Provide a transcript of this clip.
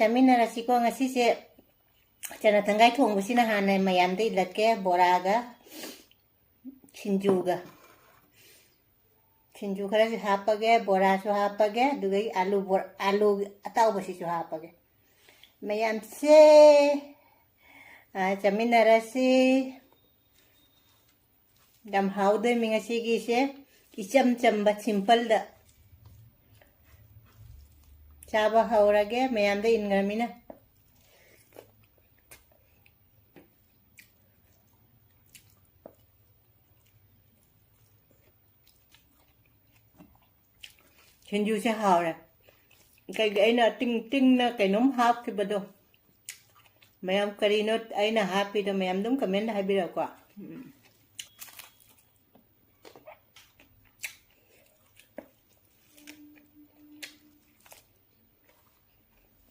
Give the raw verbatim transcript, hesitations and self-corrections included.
ꯆꯥꯃꯤꯟꯅꯔꯁꯤꯀꯣ꯫ ꯉꯁꯤꯁꯦ ꯆꯅꯥ ꯊꯪꯒꯥꯏ ꯊꯣꯡꯕꯁꯤꯅ ꯍꯥꯟꯅ ꯃꯌꯥꯝꯗ ꯏꯜꯂꯛꯀꯦ, ꯕꯣꯔꯥꯒ ꯁꯤꯡꯖꯨꯒ꯫ ꯁꯤꯡꯖꯨ ꯈꯔꯁꯨ ꯍꯥꯞꯄꯒꯦ, ꯕꯣꯔꯥꯁꯨ ꯍꯥꯞꯄꯒꯦ, ꯑꯗꯨꯒ ꯑꯩ ꯑꯥꯂꯨ ꯕꯣ-, ꯑꯥꯂꯨ ꯑꯇꯥꯎꯕꯁꯤꯁꯨ ꯍꯥꯞꯄꯒꯦ꯫ ꯃꯌꯥꯝꯁꯦ, ꯑ, ꯆꯥꯃꯤꯟꯅꯔꯁꯤ꯫ ꯌꯥꯝ ꯍꯥꯎꯗꯣꯏꯃꯤ ꯉꯁꯤꯒꯤꯁꯦ, ꯏꯆꯝ ꯆꯝꯕ, simpleꯗ ꯆꯥꯕ ꯍꯧꯔꯒꯦ, ꯃꯌꯥꯝꯗ ꯏꯟꯈ꯭ꯔꯃꯤꯅ꯫ ꯁꯤꯡꯖꯨꯁꯦ ꯍꯥꯎꯔꯦ꯫ ꯀꯩꯒꯤ ꯑꯩꯅ ꯇꯤꯡ ꯇꯤꯡꯅ ꯀꯩꯅꯣꯝ ꯍꯥꯞꯈꯤꯕꯗꯣ, ꯃꯌꯥꯝ ꯀꯔꯤꯅꯣ ꯑꯩꯅ ꯍꯥꯞꯄꯤꯗꯣ, ꯃꯌꯥꯝ ꯑꯗꯨꯝ comment ꯍꯥꯏꯕꯤꯔꯛꯎꯀꯣ꯫ ꯎꯝ꯫